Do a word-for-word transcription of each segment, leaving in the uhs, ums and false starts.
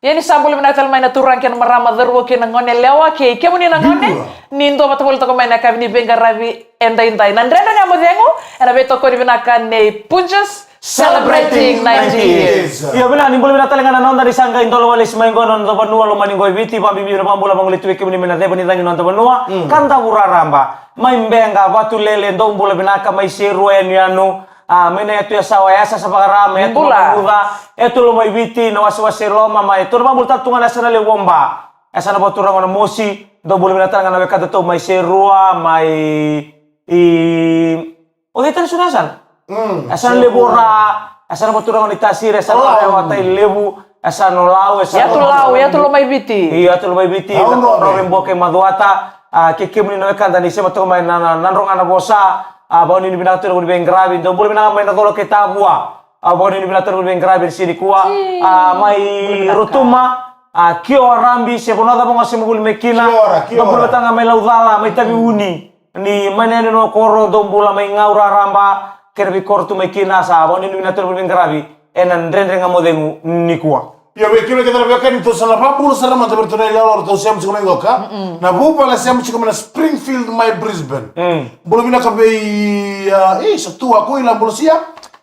Ia ni sa bula vinaka tale mai na turaga kei na marama, cauravou kei na goneyalewa, kei kemuni na gone. Ni dua vata voli toka mai na yakavi ni veiqaravi edaidai. Na Dredre Ga Mo Cegu, ena veitokoni vinaka nei Punjas, celebrating ninety years. Io, vinaka, ni bula vinaka tale ga na noda ni sa qai dola walesi mai qo na noda vanua lomani qo e Viti, vakabibi na vakabula vagolei tu vei kemuni mai na ceva ni cagi ni noda vanua. Ka davu raraba. Mai Beqa, Vatulele, dou bula vinaka, mai Serua, Yanuyanu, a, mai na yatu Yasawa, Yasayasa, Vakarauwai, mai yatu Makuca, yatu Lomaiviti, na wasewase Loma, mai, tou na vakabula tale tu ga na yasana levu o Ba. Yasana vakaturaga o Namosi, dou bula vinaka tale ga na wekadatou mai Serua, mai, i, o cei tale su na yasana? Mm, yasana levu o Ra, yasana vakaturaga o Naitasiri, yasana o Ra, Tailevu, yasana o Lau, yasana o Lau, yatu Lomaiviti. Io, yatu Lomaiviti, Lau, Dravudravua kei Macuata, a, kei kemuni na wekada ni sema toka mai na, na, Nadroga Navosa, a, vakanuinui vinaka tu na vuli veiqaravi, dou bula vinaka mai na Colo kei Tavua, a, vakanuinui vinaka tu na vuli veiqaravi ni siga nikua, a, mai Rotuma, a, Kiora, Rabi, se vanua cava ga o sema vuli mai kina, dou bula vinaka mai Laucala, mai Taveuni. Ni mai na yanuyanu koro, dou bula mai Gau, Raraba, kei na veikoro tu mai kina, sa vakanuinui vinaka tu na vuli veiqaravi ena Dredre Ga Mo Cegu nikua. Ia, vei kemuni kece na veiwekani, tou sa na vakabula sara mada vei ratou na ilawalawa ratou sema tiko mai qo, ka na vuvale sema tiko mai na Springfield mai Brisbane. Bula vinaka vei, a, e, sa tu a ko ila bula sia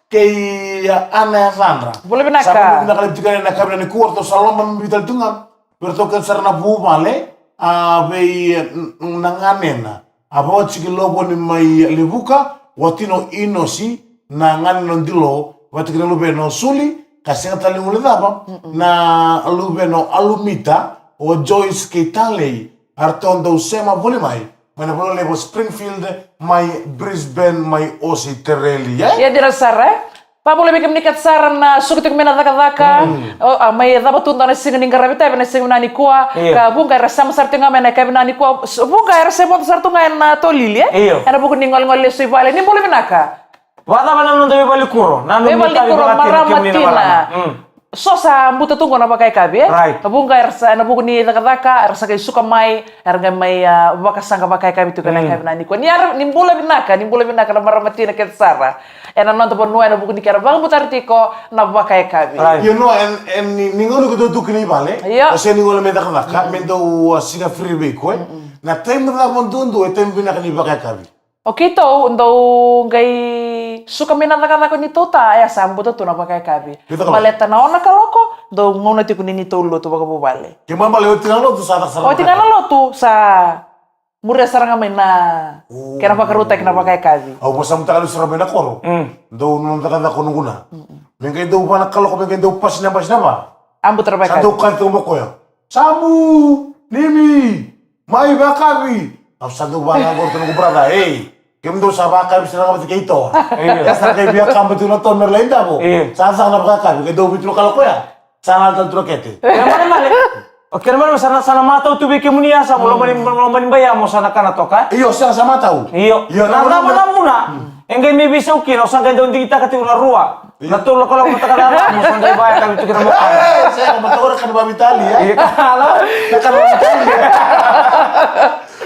kei, a, Ana Yacadra. Bula vinaka. Sa bula vinaka levu tiko ena yakavi nikua, ratou sa lomani tale tu ga vei ratou kece sara na vuvale, a, vei, e, n-, na ganena. A, vakatiki Lovoni mai Levuka, watina o Inosi, na ganena o Dilo, vakatiki na luvena o Suli, ka sega tale ni guilecava na luvena o Alumita, o Joyce kei Talei, a ratou dau sema voli mai mai na vanua levu o Springfield, mai Brisbane, mai Ositerelia. Ia dina sara, e? Vakabula vei kemuni kece sara na suka tiko mai na cakacaka. O, a, mai cava tu dua na siga ni qaravi tavi ena siga vinaka nikua. Ka vuqa era sema sara tiko ga mai ena yakavi vinaka nikua. Vuqa era se vodo sara tu ga ena tolili, e? Ena vuku ni golegole lesu i vale. Ni bula vinaka. Vakacava na noda veivalenikuro? Na noda veivalenikuro, marama tina. So sa buta tu qo na vakayakavi, e? Vuqa era sa, ena vuku ni cakacaka, era sa qai suka mai, era qai mai, a, vakasaqa vakayakavi tiko ena yakavi vinaka nikua. Ni bula vinaka, ni bula vinaka na marama tina kece sara. Ena noda vanua, ena vuku ni kena vakabutara tiko na vakayakavi. Io, no, e, e, ni, ni gauna keitou tu kina i vale, o sega ni gole me cakacaka, me dau, a, siga free vei iko, e. Na taimi cava duadua e taimi vinaka ni vakayakavi? O keitou dau qai suka mai na cakacaka ni tou ta, e, sa buta tu na vakayakavi. Baleta na ono na kaloko dau gauna tiko ni neitou lotu vakavuvale. Kena ibalebale oti ga na lotu sa caka sara. Oti ga na lotu sa muria sara ga mai na kena vakarautaki na vakayakavi. Au vosa mada tale sara mai na koro. Dau nona cakacaka o noqu na. Me qai dau va na kaloko, me qai dau pasi na, pasi na va. A buta na vakayakavi. Sa dau kaci toka mai o koya. Samu, Nimi, mai vakayakavi. Au sa dau vaka qori tu noqu brother, ei. Kemudou sa vakayakavi sara ga vata kei Toa. Ka sa qai via kaba tu na Toa me ra lai davo. Sa caka na vakayakavi, qai dau vitu na kaloko ya. Sa na tale tu na kete. Kena ibalebale. O kena ibalebale sa na, sa na matau tu vei kemuni ya, sa mo lomani, lomani bai ya mo sa na kana toka. Io, sa, sa matau. Io. Io, na, na, na, na, na vuna. E qai mai veisau kina, o sa qai dau digitaka tiko na rua. Na tolu na kaloko mataka na yacana, mo sa qai vakayakavi tu kina mo kana. E, sega, mataka o na kana vakaveitalia, e? Io, kana vakaveitalia.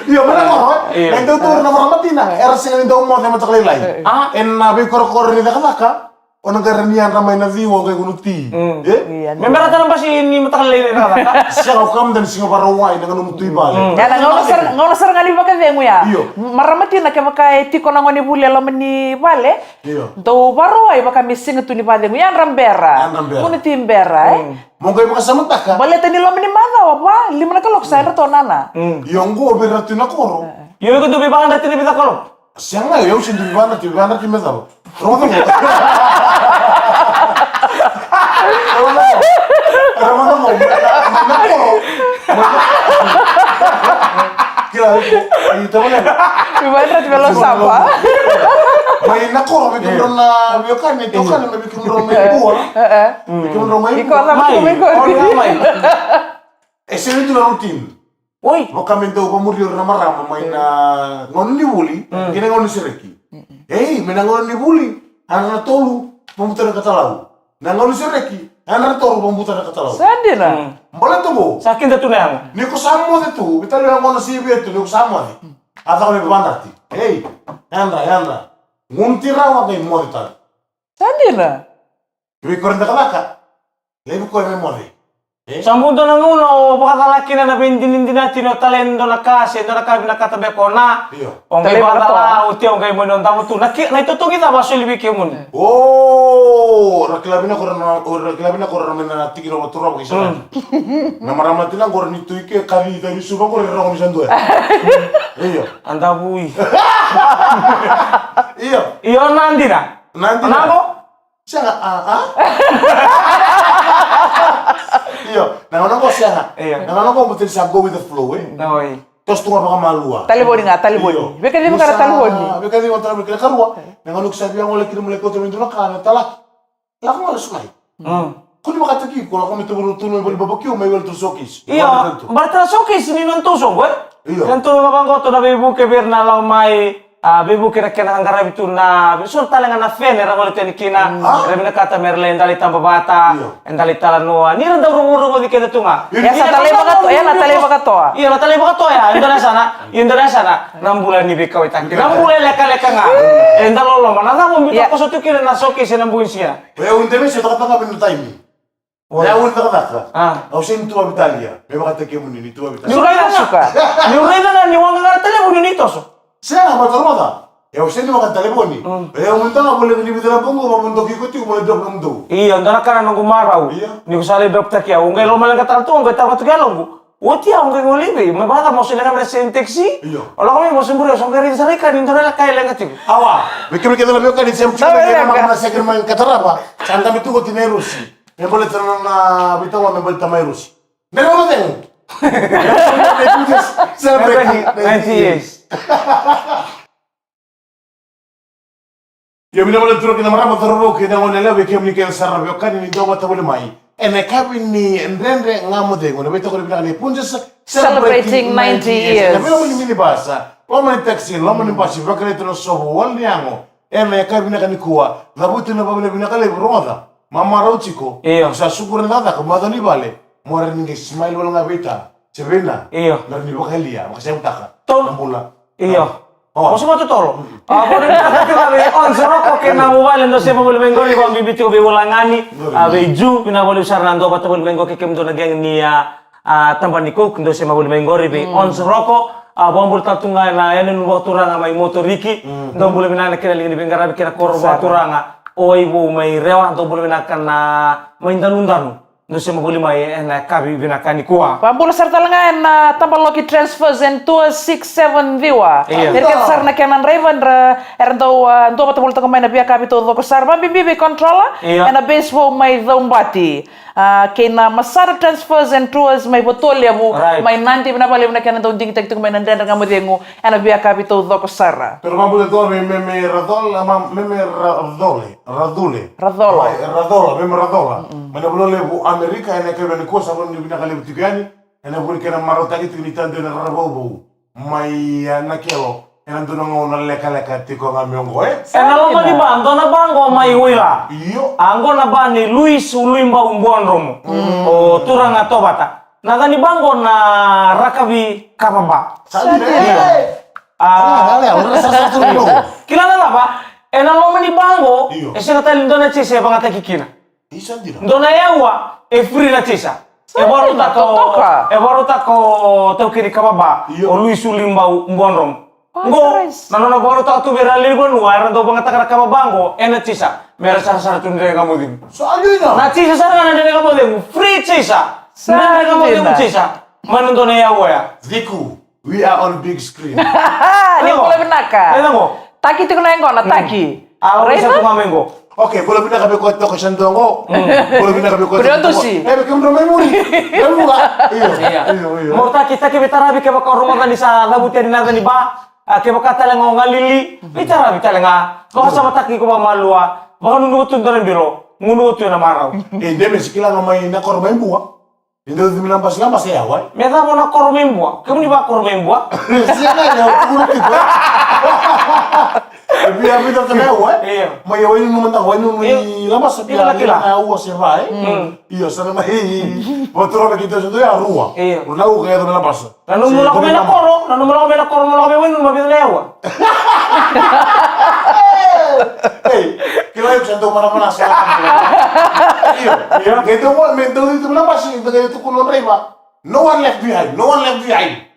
Io, me na koro, e? Io. Na dau tauri na marama tina, era sega ni dau moce mataka lailai. A? Ena veikorokoro ni cakacaka, o na qai rawa ni yadra mai na ciwa, o qai kunu ti. Mm. E? Io, me bera tale basi ni mataka lailai na cakacaka. Sega, o kama da ni siga Vakarauwai, na gauna mutu i vale. Mm. Ena gauna sara, gauna sara ga ni vakacegu ya. Io. Marama tina kevaka e tiko na gone vuli e loma ni vale, Io. Dou vakarau vaka me siga tu ni vakacegu, yadra bera. Yadra bera. Kunu ti bera, e? Mm. Mo qai vakasamataka. Baleta ni loma ni macawa va, lima na kaloko sa yadra tu o nana. Mm. Io, qo vei ira tu na koro. Io, iko dau veivakayadrati na vica kaloko? Sega, io, au se dau veivakayadrati, veivakayadrati me cava? Rogo cava? Rogo cava? Rogo cava? Na koro. Kila, io, tavale. Veivakayadrati me lau sapa. Mai na koro, vei kemudrau na veiwekani, tokani, mai vei kemudrau mai Bua. E, e. Vei kemudrau mai Bua. Iko cava tu mai koro. Mai. E sega ni dua na routine. Oi. Vaka me dau vakamuri ira na marama mai na gauna ni vuli, kei na gauna ni sereki. Ei, mai na gauna ni vuli, yadra na tolu, vakabuta na katalau. Na gauna ni sereki, yadra na tolu, vakabuta na katalau. Sa dina. Mm. Baleta qo. Sa kida tu na yago. Ni ko sa moce tu, veitalia na gauna sa i vei tu, ni ko sa moce. A caka me vakayadrati. Ei, yadra, yadra. Gunu ti rawa qai moce tale. Sa dina. Vei koya na cakacaka, levu koya me moce. Sa bau dua na gauna o vakacala kina na veidinadina tiko ni o talai e dua na ka se dua na ka vinakata beka o na. Io. O qai vakacala, oti o qai mai na davo tu. Na itotogi cava a soli vei kemuni? O, ra kila vinaka o ra na, o ra kila vinaka o ra na mai na tiki na vaturava kei sa na. Na marama tina qo ra ni tu i ke kaci i cau ni suva qo ra rogo ni sa dua. Io. A davui. Io. Io, na dina. Na dina. Sega, a, a? Io, na gauna qo sega. Io. Na gauna qo boteli sa go with the flow, e? Oi. Toso tu ga vakamalua. Talevoni ga, talevoni. Io. Veka ciwa ga na talevoni. Veka ciwa ga na talevoni. Kena karua. Na gauna qo sa via gole kina mo lai kauta mai dua na ka na talaki. Lako ga na sumai. Ko ni vakataki ko lako mai tuvuru tu mai voli babakiu mai wele tu sokisi. Io, baleta na sokisi ni nona tu soqo, e? Io. Kena tu ga vaqo tu na veivuke vei ira na lako mai. A veivuke na kena qaravi tu na veiso tale ga na fene era gole tani kina. Era vinakata me ra lai dali taba vata, e dali talanoa ni ra dau rogoci keda tu ga. Ia sa talai vakatoa, ia na talai vakatoa. Ia na talai vakatoa, ia e dua na yasana, ia e dua na yasana. Na bula ni veikauaitaki, na bula e lekaleka ga. E da loloma na cava o biuta koso tu kina na sokisi ena bogi ni siga. O yau e dua me se cakacaka vei na taimi. Ia, au ni cakacaka. Au sega ni tu vavitalia. Me vakataki kemuni ni tu vavitalia. Niu raica ga, niu raica ga ni waqa ga na talevoni ni toso. Sega, ma taro mada. Ia, au sega ni waqa na talevoni. Ia, au ni taga vole ni vica na bogi, vavudou kiko tiko vole drop na mudou. Ia, dua na ka na noqu marau. Ia. Ni ko sa lai drop taki au, au qai lomaleqataka tu, au qai taro tu ki yaloqu. Oti au qai gole i vei, me vacava mo se leqa me ra sega ni taxi? Io. O lako mai mo se bure, o sa qai raica sara i ka ni dua na leqa e leqa tiko. Awa, me kemuni kece na veiwekani, se mo tiko na leqa na sega ni mai ka tarava. Sa dabe tu oti na irusi. Me baleta na, na vitawa me baleta mai rusi. Me rau na cegu. Celebrating ninety years. Ia, vinaka vakalevu turaga kei na marama, cauravou kei na goneyalewa, vei kemuni kece sara na veiwekani ni dau vakatavuli mai ena yakavi ni Dredre Ga Mo Cegu, na veitokoni vinaka ni Punjas celebrating ninety years. Na veilawa ni minibus, loma ni taxi, loma ni basi, vakalei tu na sovo, wale ni yago. Ena yakavi vinaka nikua, cavuti na vavinavinaka levu, rogoca, mamarau tiko. Io. Sa suku ra na cakacaka, macawa ni vale, mo ra ni qai smile wale ga vei ta. Se vei na. Io. Na ra ni vakayalia, vakaseyavutaka. Tol- na bula. Io. O sa matotolo. A, vole ni vakayalia vei Ons Roko kei na vuvale, dou se mavoli mai qori, vakabibi tiko vei Ulagani. A, vei Ju, vinaka vakalevu sara na dou vatavoli mai qo kei kemudou na gang ni a, a, Tabana ni Coke, dou se mavoli mai qori vei Ons Roko. A, vakabula tale tu ga na yanuyanu vakaturaga mai Moturiki. Dou bula vinaka na kena liga ni veiqaravi kei na koro vakaturaga o Aivou mai Rewa, dou bula vinaka na mai Danudanu. Dou se mavoli mai ena yakavi vinaka nikua. Vakabula sara tale ga ena Tabaloki Transfers and Tours six seven Ciwa. Io. Era kece sara na kena draiva, era, era dau, a, dua vatavoli toka mai na veiyakavi taucoko sara. Vakabibi vei controller, io, ena base vou mai Caubati. A, kei na Masara Transfers and Tours mai Vatualevu, right, mai Nadi, vinaka vakalevu na kena dau digitaki tiko mai na Dredre Ga Mo Cegu ena veiyakavi taucoko sara. Pero vakabula toka vei Meme Racola, ma, Meme Racole. Racule. Racola. Mai Racola, Meme Racola. Mai na vanua levu Amerika, ena yakavi nikua sa vanua ni vinaka levu tiko yani, ena vuku ni kena marautaki tiko ni tadu ena rara vauvau. Mai, e, Nakelo, ena dua na gauna lekaleka tiko ga mai oqo, e? Ena loma ni ba, dua na ba oqo mai Waila. Io. A, oqo na ba nei Luis Uluibau Buadromo. O turaga Tovata. Na yaca ni ba oqo na Rakavi Kava Ba. Sa dina, e? Io. A, kila na cava, ena loma ni ba oqo, io, e sega tale ni dua na chase e vagataki kina. Isa dina. Dua na yaua, e free na chase. E vakarautaka o, e vakarautaka o taukei ni kava ba, io, o Luis Uluibau Buadromo. Qo, na nona vakarautaka tu vei ira na lewe ni vanua era dau vagataka na kava ba qo ena chase, me ra sarasara tu Dredre Ga Mo Cegu. Sa dina. Na chase sara ga na Dredre Ga Mo Cegu, free chase. Dredre Ga Mo Cegu chase. Mai na dua na yaua ya. Ciku. We are on big screen. Ni bula vinaka. Raica qo. Taki tiko na yaqona, taki. A, raica tu ga mai qo. Okay, bula vinaka vei koya toka sa dua qo. Bula vinaka vei koya toka. Kuri o tusi. E, vei kemudrau mai muri. Mai vuqa. Io, io, io. Mo taki, taki veitaravi kevaka o rogoca ni sa cavuti yani na yaca ni ba. A, kevaka tale ga o galili, veitaravi tale ga. Vakasamataki iko vakamalua. Vakanunuva tu dua na bilo. Gunuva tu ena marau. E, Demes, kila ga mai na koro mai Bua. Ni dau cimi labasa, labasa e yawa, e? Me cava na koro mai Bua? Kemuni vakoro mai Bua? Sega, e, au tukuna tiko, e. E via vica tale yawa, e? Io. Mai yawa i numa da, wai numa i labasa, io, via kila, kila. Yawa se va, e? Mm. Io, sa na mai, vaturava ki dua se dua ya rua. Io. Rua na uka yaco me labasa. Nanuma lako mai na koro, nanuma lako mai na koro, mo lako mai wai numa vica na yawa. Ei, kila iko sa Tou mana mana sa. Io. Io. Qai dou mo, me dou tu na basi, qai dou tukuna o draiva. No one left behind. No one left behind.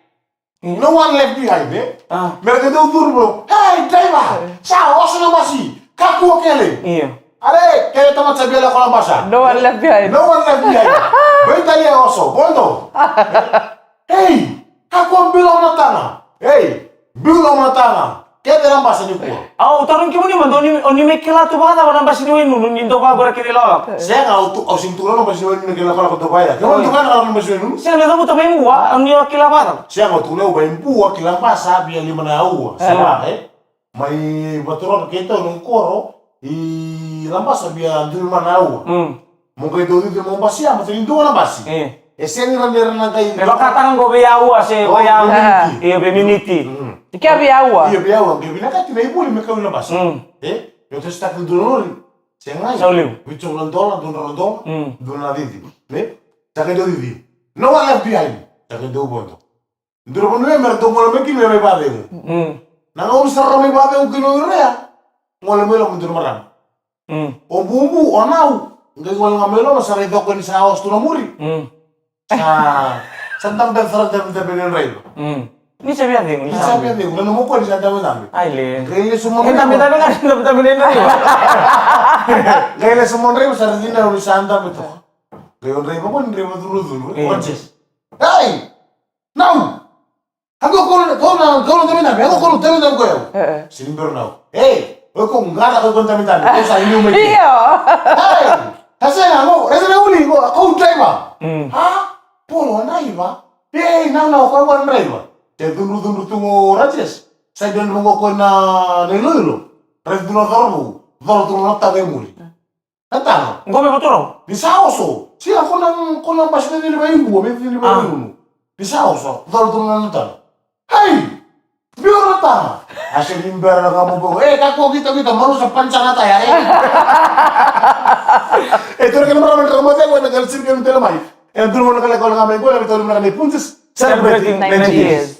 No one left behind, eh? Ah. Me qai dou curu mo. Hey, driver. Sa oso na basi. Kakua kele. Io. Ale, kele tamata sa via lako na basa. No one left behind. No one left behind. Bai talia oso. Bodo. Hey, kakua bilo na tana. Hey, bilo na tana. Kece na basa nikua. Au tarogi kemuni mada, o ni, o ni mai kila tu vakacava na basi ni wainunu ni dau vaqora kece i lawalawa? Sega, au tu, au sega ni tukuna na basi ni wainunu kece i lawalawa dau vaya. Kemuni tukuna na basi ni wainunu? Sega, ni cavuta mai Bua, o ni o kila vakacava? Sega, au tukuna au mai Bua, kila basa via lima na aua. Sega, eh? Mai Vaturoro keitou noqu koro i Labasa via dua na aua. Mm. Mo qai dau cici mo basi ya, mo tini dua na basi. E. E sega ni rawa ni ra na qai. Me vakataka qo vei aua se vei aua. Io, vei miniti. Mm. Io, vei aua. Io, vei aua, qai vinakati na ivoli me kau na basi. Mm. E? Io, te sitaki dua na lori. Sega. Sa liu. Vitu na dola, dua na dola. Mm. Dua na cici. Ne? Sa qai dau cici. No one left behind. Sa qai dau vodo. Dua na vanua me ratou gole mai kina me mai vacegu. Mm. Na gauna sa ra mai vacegu kina o ira ya. Gole mai loma dua na marama. Mm. O bubu, o nau. Qai gole ga mai loma sa rai coko ni sa oso tu na muri. Mm. Sa, sa dabe sara dabe dabe na draiva. Mm. Ni sa via cegu, ni sa via cegu. Na nomu koya ni sa dabe dabe. Ai le. Qai lesu mo draiva. Dabe dabe ga, dabe dabe na draiva. Qai lesu mo draiva sa rai dina ni sa dabe toka. Qai o draiva ko ni draiva curu curu. Mm. Hey! Nau! Hako kolo, kolo, kolo tami tami, hako kolo tami tami ko yau. E, e. Sini bero nau. Ei, o ko ngara ko tami tami, ko sa liu mai. Io. Hey, hase na mo, ese na uli ko, ko driver. Mm. Ha? Polo driver. Ei, nau nau ko driver. Te dundru dundru tu mo Rajes. Sa dundru mo ko na na iloilo. Rai dundru na coro mo. Coro tu na taga i muri. Na tana. Qo me vaturau. Ni sa oso. Sia ko na, ko na basi ni vei Bua, me ni vei Bua. Ni sa oso. Dolo tu na tana. Hey! Biu na tana. A se ni bera na kamu boko. E, ka ko kita kita malu sa pansa na taya, e. E, tu na kena marama na kamu taya, na kena sirke na tela mai. E, tu na kena kena kena mai, kena kena kena puntis. Celebrating ninety years.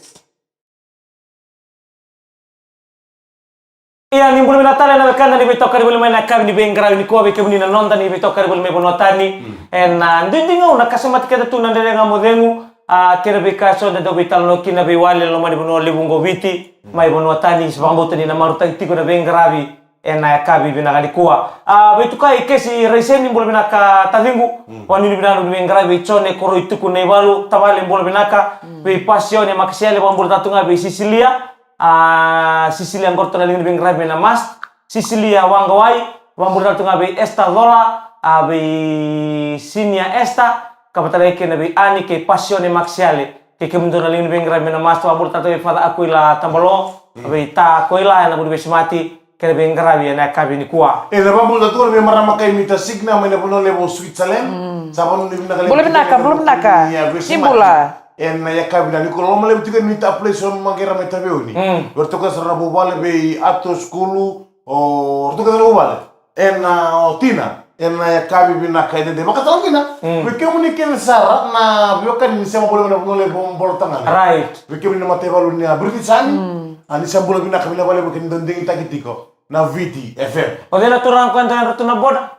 Ia, ni bula vinaka tale na wekada ni veitokani voli mai na yakavi ni veiqaravi nikua vei kemuni na noda ni veitokani voli mai vanua tani. Mm. Ena duidui gauna ka semati keda tu na Dredre Ga Mo Cegu, a, kei na veika eso da dau veitalanoa kina veiwali ena loma ni vanua levu oqo Viti, mm, mai vanua tani, se vakabauta ni na marautaki tiko na veiqaravi ena yakavi vinaka nikua. A, veitukai Kesi Raiseni, bula vinaka taciqu. Mm. Vakanuinui vinaka na veiqaravi vei Jone Koroi Tuku Naivalu, tavale bula vinaka. Mm. Vei Pasione Makasiale, vakabula tale tu ga vei Sisilia. A, Sisilia qo ratou na liga ni veiqaravi mai na Mast. Sisilia Waqawai, vakabula tale tu ga vei Esther Cola, a, vei Sinia Esther, ka vata tale kei na vei Ani kei Pasione Makasiale. Kei kemudou na liga ni veiqaravi mai na Mast, vakabula tale tu vei Father Akuila Tabalo, mm, vei Ta Akuila, ena vuku ni veisemati kei na veiqaravi ena yakavi nikua. E, na vakabula tu na veimarama kai Mita Signa mai na vanua levu o Switzerland. Mm. Sa vanua ni vinaka levu. Bula vinaka, bula vinaka. Ni bula. Ena yakavi nikua, loma levu tiko ni ta place o Maqera mai Taveuni. Mm. Ratou kece sara na vuvale vei Ato Sukulu, o ratou kece na vuvale. Ena, o Tina, ena yakavi vinaka e dede. Vakatau kina, mm, vei kemuni kece sara na veiwekani ni sema bole mai na vanua levu o Bolotagane. Right. Vei kemuni na mataivalu ni a British Army, mm, a ni sa bula vinaka, vinaka vakalevu kei na dau digitaki tiko na Viti F M. O cei na turaga ko yadra tu na boda?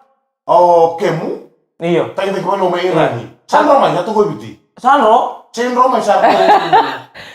O Kemu. Io. Takitaki vanua mai Irani. Io. Sa dro mai, sa toko i Viti. Sa dro? Sa dro mai, sa dro.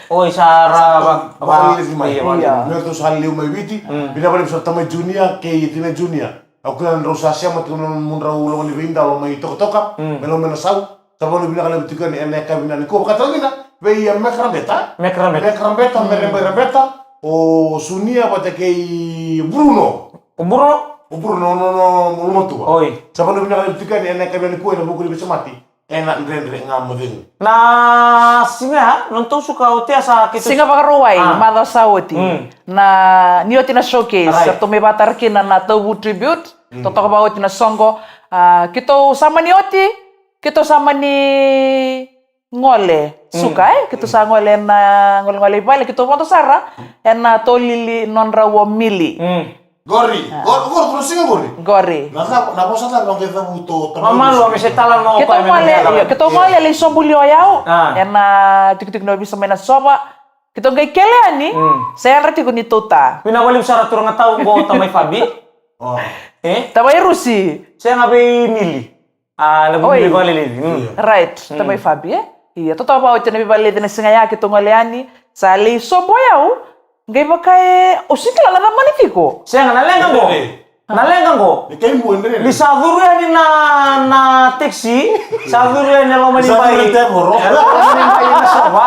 Oi, sa ra va, va, vakaliliki mai. Io, va. Io. Me tu sa liu mai Viti. Mm. Vinaka vakalevu sara tamai Junior, kei Tina Junior. Au kila ni drau sa sema tiko na nomudrau loma ni veidalo mai Tokatoka. Mm. Me loma na sau. Sa vanua vinaka levu tiko yani ena yakavi nikua. Vakatau kina vei, a, Mek Rabeta. Mek Rabeta. Mek Rabeta, mm, Mere Bai Rabeta. O Sunia vata kei Bruno. O Bruno? O Bruno, no, no, no, Ulumatua. Oi. Sa vanua vinaka levu tiko yani ena yakavi nikua ena vuku ni veisemati ena Dredre Ga Mo Cegu. Na siga ya, na nodatou suka oti ya sa keitou. Siga Vakarauwai, a, macawa sa oti. Mm. Na, ni oti na showcase, right, sa ratou mai vakatara kina na Tauvu Tribute. Mm. Totoka vakaoti na soqo. A, keitou sa mani oti, keitou sa mani gole. Mm. Suka, e? Keitou sa gole na golegole i vale, keitou vodo sara ena tolili nodrau o Mili. Mm. Qori, a, qori, qori, qori, siga qori. Qori. Na, na, na vosa tale, na qai cavuto, mamalu, me se tala no. Keitou gole, io, keitou gole lai sobu li o yau. A. Ena tikitiki ni ovisa mai Nasova. Keitou qai kele yani, mm, se yadra tiko ni tou ta. Vinaka vakalevu sara turaga tau qo tamai Fabi. O. E? Tamai Rusi. Sega vei Mili. A, na vuli vakalelei. Mm. Right, tamai Fabi, e? Ia, totoka vakaoti na veivakalelei na siga ya keitou gole yani. Sa lai sobu o yau. Qai vaka e, o sega ni kila na cava mani tiko. Sega, na leqa qo. Na leqa qo. Ni sa curu yani na, na taxi, sa curu yani e loma ni bai. E loma ni bai na sova.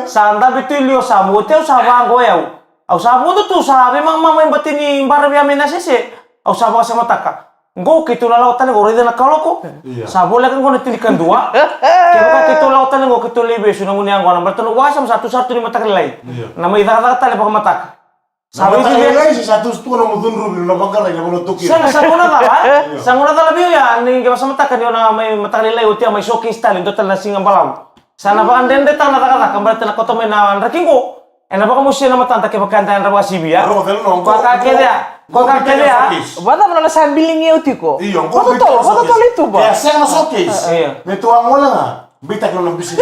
Sa dabe tu i liu o Samu, oti au sa vaqo o yau. Au sa vodo tu, sa veimama mai bati ni baravi a mai na sese. Au sa vakasamataka. Qo keitou lako tale qo, raica na kaloko. Sa voleka qo na tinikadua. Kevaka keitou lako tale qo, keitou lai vesu na gunu yaqona, baleta na noqu vakasama sa tu sara tu ni mataka lailai. Na mai cakacaka tale vakamataka. Sa vei tu lailai, sa tu tu na mo cudruvi na vaqarai na vanua toki. Sega, sa gauna cala, e? Sa gauna cala vei au ya, ni qai vakasamataka ni o na mai mataka lailai, oti a mai showcase tale, dua tale na siga balavu. Sa na vakadredretaka na cakacaka, baleta na koto mai na draki qo. Ena vakamosia na matada kevaka eda yadra vakasivia. Koya ka kece ya. Koya ka kece ya. Vakacava na nona sa biligi au tiko? Io, vakatotolo, vakatotolo i tuba. Ia, sega na showcase. Io. Me tu a gole ga. Beitaki na nona business.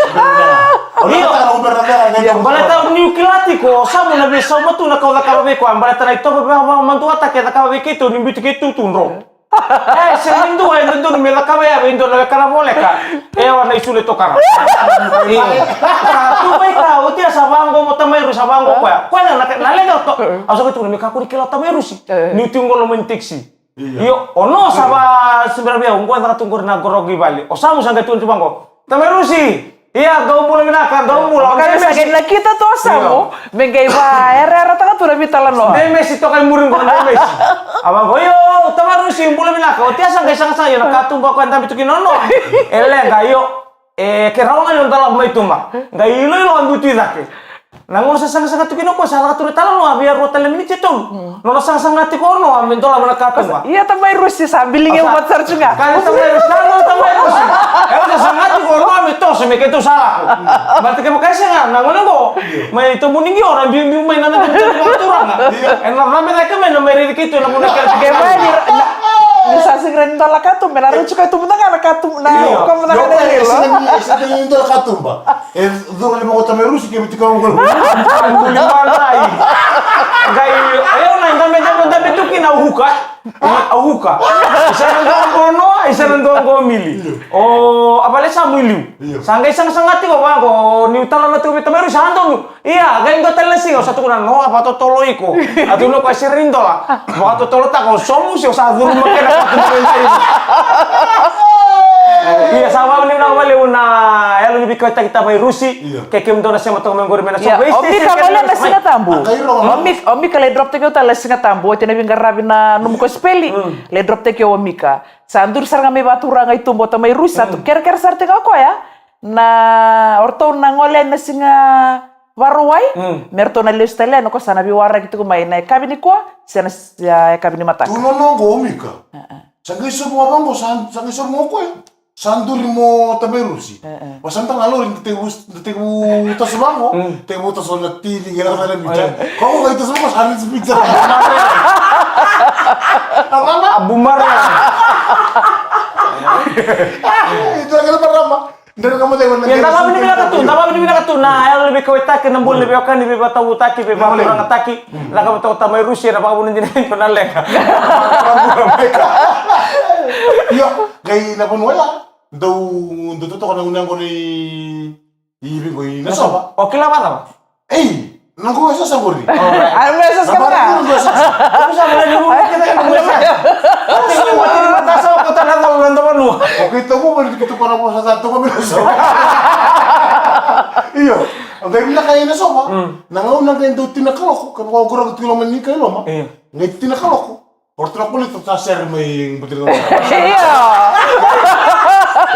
Io. Baleta niu kila tiko o Samu na veisauma tu na ka au cakava vei koya, baleta na itovo vakavakamaduataki e cakava vei keitou ni biuti keitou tu dro. E sega ni dua e dodonu me cakava ya vei dua na weka na voleka. E wa na isulu e tokara. Sa tu mai ka, oti a sa vaqo mo tamai Rusi, sa vaqo koya. Koya na, na, na leqa to. Au sa qai tukuna me kakua ni kila o tamai Rusi. Niu tiko qo loma ni taxi. Io, o no sa vakasibira vei au, qo e caka tu qori na qoroqo i vale. O Samu sa qai tukuna tu vaqo. Tamai Rusi. Ia, dou bula vinaka, dou bula. Ka ni sa qai nakita tu o Samu me qai vakayayarataka tu na veitalanoa. Dei mesi toka i muri qo, dei mesi. A vaqo, io, tamai Rusi, bula vinaka. Oti a sa qai sagasaga, io, na katuba o koya dabe tu kina o no. E leqa, io. E ke rawa ga ni o dolava mai tuba. Qai iloilo a biu tu i cake. Na gauna sa sagasaga tu kina o koya, sa lako tu na talanoa vei a rua tale na miniti e tolu. Nona sagasaga tiko o no, a me dolava na katuba. Ia tamai Rusi, sa biligi au vata sara tu ga. Ka ni tamai Rusi, sa na tamai Rusi. E, o sa saga tiko o no, a me toso me keitou sa lako. Baleta kevaka e sega, na gauna qo mai Tomuni qo, na biubiu mai na nona tu vakaturaga. E na cabe cake mai na mai raici keitou na gauna keitou. Ke mai ni, ni sa sega ni dola katuba, me na raici keitou mada ga na katuba, na katuba mada ga na ilo. E sega ni dola katuba. E curu lima ko tamai Rusi ke viti kau. Buli marai. Qai, e, au na dabe, dabe, dabe tu kina au huka. Au huka. Isa na dua qo Noa, isa na dua qo Mili. O, a vale sa mu i liu. Sa qai sagasaga tiko vaqo, niu talanoa tiko vei tamai Rusi, sa donu. Ia, qai dua tale na siga, au sa tukuna Noa, vakatotolo iko. A tukuna o koya sega ni dola. Vakatotolotaka, o somu se o sa curu mai kena katuba. Ia, sa vavinavinaka vakalevu na yalo ni veikauaitaki tamai Rusi. Io. Ke kemudou na sema toka mai qori me na so. Io, o Mika vale na Siga Tabu. O Mika, o Mika lai drop taki au tale na Siga Tabu. Oti na veiqaravi na nomu kosipeli. Lai drop taki au o Mika. Sa duri sara ga mai vakaturaga i tuba o tamai Rusi, sa tu kerekere sara tiko ga o koya. Na, o ratou na gole na Siga Vakarauwai. Me ratou na lesu tale yani, o koya sa na veiwaraki tiko mai na yakavi nikua, se na s-, ya, yakavi ni mataka. Tu na noqu o Mika. Sa qai sobu ga vaqo, sa, sa qai sobu ga o koya. Sa duri mo tamai Rusi. E, e. Vakasamataka na lori, da tekivu, da tekivu toso vaqo, tekivu toso na T V, qai lako na pizza. Ko qai toso vaqo, sa na pizza. Abu mare. Ito kena marama. Ia, da vavinavinaka tu, da vavinavinaka tu na yalo ni veikauaitaki, na bula ni veiwekani, veivakatavutaki, veivakaturagataki. Cakava toka o tamai Rusi ena vakavuna dina e dua na leqa. Io, qai na vanua ya. Dau, dau totoka na gunu yaqona i, i vei qo i Nasova. O kila vakacava? Ei, na qo e sasa qori. Ai, me sasa ka. Na qo e sasa. Ko sa vale ni vuna kece ka qo e sasa. Ati ni mata ni mata sa ko ta na dau na dau vanua. O keitou qo vale ni keitou ko na vosa sa toka me Nasova. Io, o qai vinaka i Nasova. Na gauna qai dau tini na kaloko, ka vakaukuraku tiko loma ni ka i loma. Io. Qai tini na kaloko. O ratou na koli tu sa sere mai bati na. Io.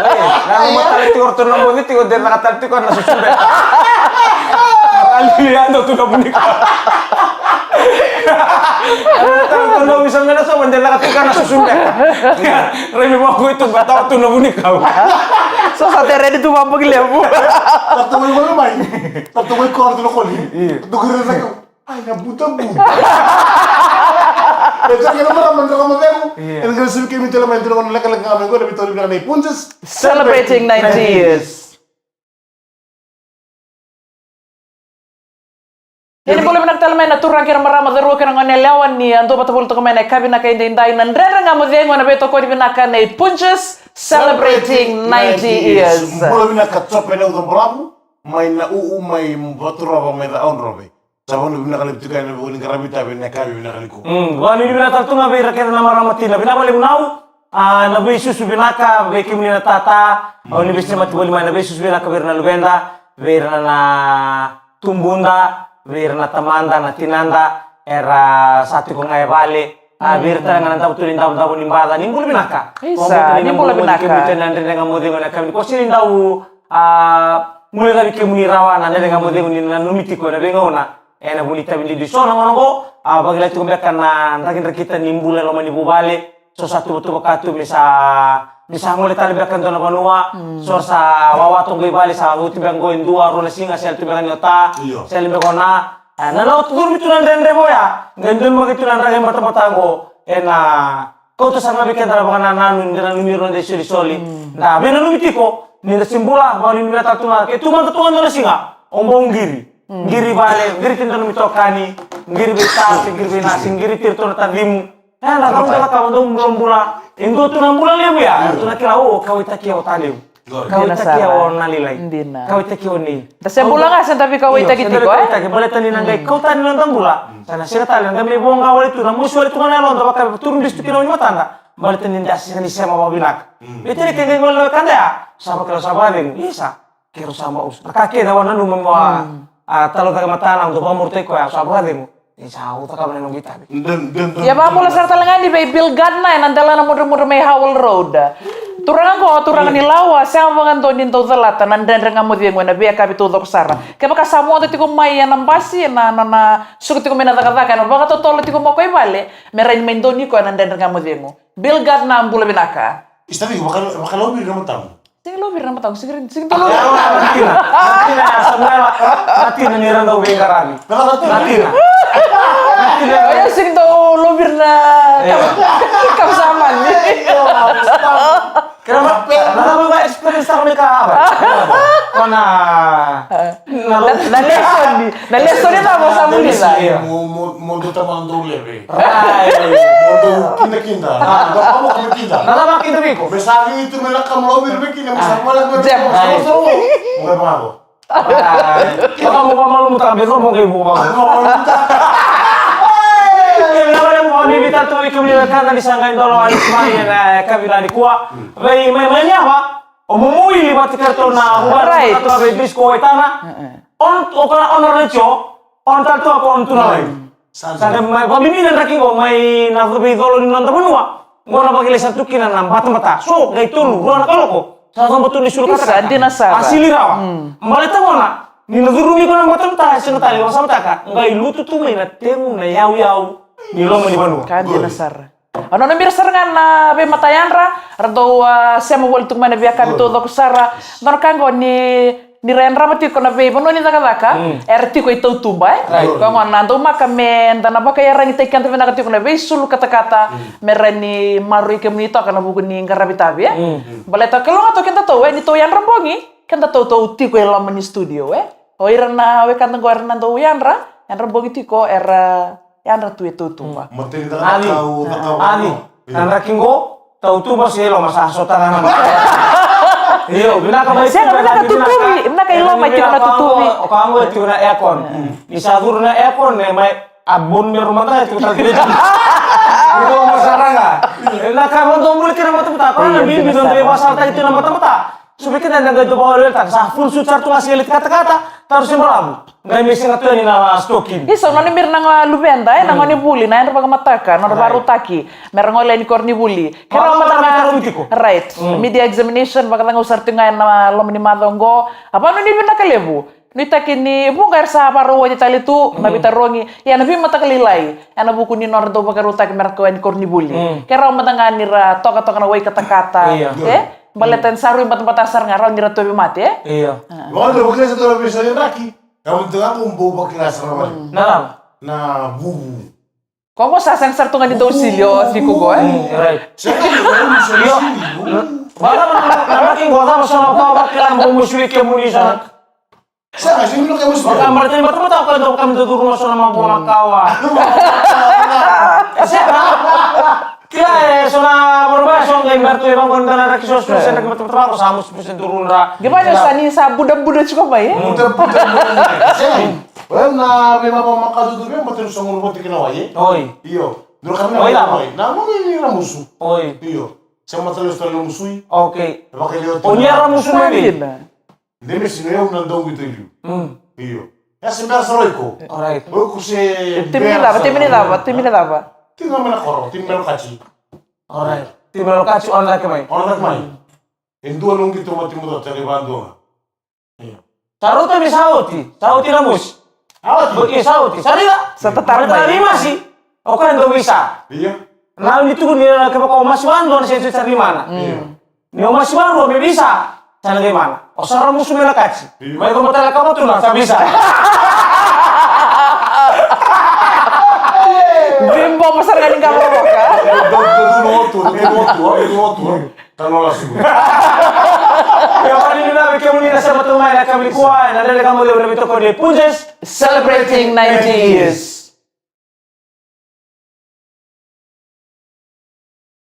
Oi, na matala tiko o ratou na moci tiko, de na katala tiko na susu beka. Ali ya do tu na bunika. Tala tu na misa mena so, de na katala na susu beka. Remi mo ko itu bata tu na bunika. So sa te ready tu mambo ki levu. Ratou mai koli mai. Ratou mai koli tu na koli. Io. Tu kiri na. Ai, na buta buta. E sa kena marama na rama vemu. Io. Ena qai suvi kemi tale mai dua na lekaleka ga mai qo na vitori vinaka na iPunjas. Celebrating ninety years. Kena bula vinaka. Tale mai na turaga kei na marama, cauravou kei na goneyalewa, ni a duavata voli toka mai na yakavi vinaka edaidai na Dredre Ga Mo Cegu ena veitokoni vinaka nei Punjas, celebrating ninety years. Bula vinaka Jope Nauca Balavu, mai Na'u'u, mai Vaturova, mai Ca'audrove. Sa vakanuinui vinaka levu tiko yani na veiqaravi ena yakavi vinaka nikua. Mm, vakanuinui vinaka tale tu ga vei ira kece na marama tina. Vinaka vakalevu Nau. A, na veisusu vinaka vei kemuni na tata. Au ni veisemati voli mai na veisusu vinaka vei ira na luveda, vei ira na tubuda, vei ira na tamada, na tinada, era sa tiko ga e vale. A, vei ira tale ga na davo tu ni davodavo ni baca, ni bula vinaka. Isa, ni bula vinaka. Kemuni tale na Dredre Ga Mo Cegu ena yakavi nikua, sega ni dau, a, guilecavi kemuni rawa na Dredre Ga Mo Cegu ni nanumi tiko ena veigauna. Ena vuku ni itavi duidui so na gauna oqo, a, vakilai tiko beka na drakidrakita ni bula e loma ni vuvale. So sa tuvatuva ka tu me sa, me sa gole tale beka e dua na vanua. So sa wawa toka i vale, sa oti beka oqo e dua, rua na siga, sele tu beka ni ota, sele beka o na. A, na lako tu curumi tu na dredre vaya. Qai donumaki tu na draki batabata oqo. Ena kauta sara ga vei keda na vakanananu, ni da nanumi ira na noda isolisoli. Da veinanumi tiko ni da se bula, vakananumi vinaka tu ga, ke tu mada tu ga e dua na siga, o bau qiri. Qiri vale, qiri tiko na nomu itokani, qiri vei ta, se qiri vei na, se qiri tiko na tacimu. E, na cau da cakava, dau bula bula. E dua tu na bula levu ya, tu na kila, o, kauaitaki au o Talevu. Kauaitaki au o Nalailai. Dina. Kauaitaki au o Nei. Da se bula ga se da veikauaitaki tiko, e? Baleta ni na qai kau tani na noda bula. Sa na sega tale, na qai mai voqa wale tu, na mosi wale tu ga na yaloda, vaka turu bisu tu kina o ni matada. Baleta ni da sega ni sema vakavinaka. Vei tale ke qai gole na wekada ya, sa vakila sa vakacegu. Isa, keirau sa bau usu. Na ka kece au a nanuma meu a, a, talaucaka e matana, au dau vakamarautaki koya, au sa vakacegu. Ni sa au cakava na noqu itavi. Ia vakabula sara tale ga yani vei Bill Gardner ena dela na mudremudre mai Howell Road. Turaga qo, turaga ni Lawa, sega vakadua ni dau calata na Dredre Ga Mo Cegu ena veiyakavi taucoko sara. Kevaka sa vodo tiko mai ena basi, ena nona suka tiko mai na cakacaka, ena vakatotolo tiko mai o koya i vale, me rawa ni mai donuya o koya na Dredre Ga Mo Cegu. Bill Gardner, bula vinaka. Isa, tiko vaka, vakalauviri na matamu. Sega ni lauviri na matamu, sega ni, sega ni dau lauviri. Na tina, na tina, Samuela, na tina ni ra dau veiqaravi. Na tina. Na tina. Io, sega ni dau lauviri na kamusamani. Kera ma, na cava ga experience taka mai ka ava. Kona, na lesoni, na lesoni cava sa vulica. Mo, mo, mo dou tamata dou leve. Mo dou kidakida. Dou kama kidakida. Na cava kida vei iko? Me sa vei tu me na kama lau vei kina me sa mala me sa mala. Mo vavo. Kama mo vamalu mo tabe no mo kei mo vavo. Mo vavo mo tabe. Kemuni na wale mo ni vita tu kemuni na kanda ni sa qai dolo ani sumari na kavi nikua. Vei mai mai ni ava. O mo mo ili vata kei ratou na vuvale na vei disco e tana. On o kana on radio. On tale tu ako on tu na lai. Sa qai mai vakamimi na draki qo mai na veicolo ni noda vanua. Qo na vakilai sa tu kina na batabata. So qai tolu rua na kaloko. Sa coba tu ni sulu katakata. Isa, dina sara. A sili rawa. Baleta gona ni na curumi iko na batabata e sega tale vakasamataka. Qai lutu tu mai na tegu na yauyau ni loma ni vanua. Ka dina sara. Au nanumi ira sara ga na veimatayadra, ra dau, a, sema voli tu mai na veiyakavi taucoko sara. Dua na ka qo ni, ni ra yadrava tiko na veivanua ni cakacaka, era tiko i tautuba, e? Right. Koya gona na daumaka me da na vakaiyaragitaki keda vinaka tiko na veisulu katakata, me rawa ni maroroi kemuni toka ena vuku ni qaravi tavi, e? Baleta kalougata o kedatou, e, ni tou yadra bogi, kedatou tou tiko e loma ni studio, e? O ira na wekada qo era na dau yadra, yadra bogi tiko, era yadra tu e tautuba. Ani, ani, na draki qo, tautuba se loma sa sota ga na mata. Io, vinaka mai. Sega, vinaka tutuvi, vinaka i loma tiko na tutuvi. O koya qo e tiko na aircon. Ni sa curu na aircon, e mai a bonu me ruma ga e tiko na tutuvi. Ni loma sara ga. Vinaka mo dou buli kina matamata, koya na bibi dou dau vakasalataki tiko na matamata. So vei keda na qai dau vakaweleweleta, sa full suit sara tu ga, sega ni katakata, taru se balavu. Qai me sega tu yani na stokin. Isa, nanumi ira na luveda, e, na gone ni vuli, na yadra vakamataka, na nodra vakarautaki. Me ra gole yani koro ni vuli. Ke rawa mada ga, right. Media examination, vakacagau sara tu ga ena loma ni macawa oqo. A vakananumi vinaka levu. Nuitaki ni vuqa era sa vakarau oti tale tu, na veitarogi. Ia na veimataka lailai. Ena vuku ni nodra dau vakarautaki me ra kau yani koro ni vuli. Ke rawa mada ga ni ra tokatoka na wai katakata. E? Baleta ni sa rui batabata sara ga, rawa ni ra tauvi mate, e? Io. Vaka dou vakila sa dua na veisau yadraki. Ka vaka dou bau vakila sara mai. Na cava? Na vuvu. Ko qo sa sega sara tu ga ni dau sili o Viko qo, e? Right. Sega ni dau sili. Io. Vaka na, na, na, na, ko cava sa na ka vakila bau mo sili kemuni sa na. Sega, sega ni kemu sega. Vaka mara tani batabata ko ndo kam do duru so na mavoa makawa. Sega. Kila e so na mara ba so ngai martu e vangon dana raki so so sena ke batabata ko sa musu pusen duru ra. Gimana sa ni sa buda-buda tiko mai, eh? Buda-buda, buda-buda. Sega. Well, na me mavoa makawa duru be mbote so nguru bote kina wai, eh? Oi. Io. Duru kami na wai. Na nguru ni na musu. Oi. Io. Sema tale so na musui. Okay. Vaka leo. O ni era musu mai. De me sino yau na dogu i liu. Mm. Io. Ya se bera sa roi ko. Alright. O ku se. Timi ni cava, timi ni cava, timi ni cava. Timi na mena koro, timi mena kaci. Alright. Timi mena kaci, ona cake mai. Ona cake mai. E dua noqi toma timi dua, tale va dua. Io. Sa rauta me sa oti, sa oti na musi. Sa oti. Io, sa oti. Sa rira. Sa tatara mai. Sa rira masi. O koya dau visa. Io. Na ni tukuni na kevaka o masi vadua na se tu sa ri mana. Io. Ni o masi varua me visa, sa na qai mana. O sa ramusu me na kaci. Io. Mai ko matala ka vatu na sa visa. Bimbo mo sa na qai qava roka. Dau, dau, dau, dau, dau, dau, dau, dau, dau. Tano lasu. Ia, vani ni na vei kemuni na sema tu mai na kamikua, na dele kamu levu na vitoko ni Punjas. Celebrating ninety years.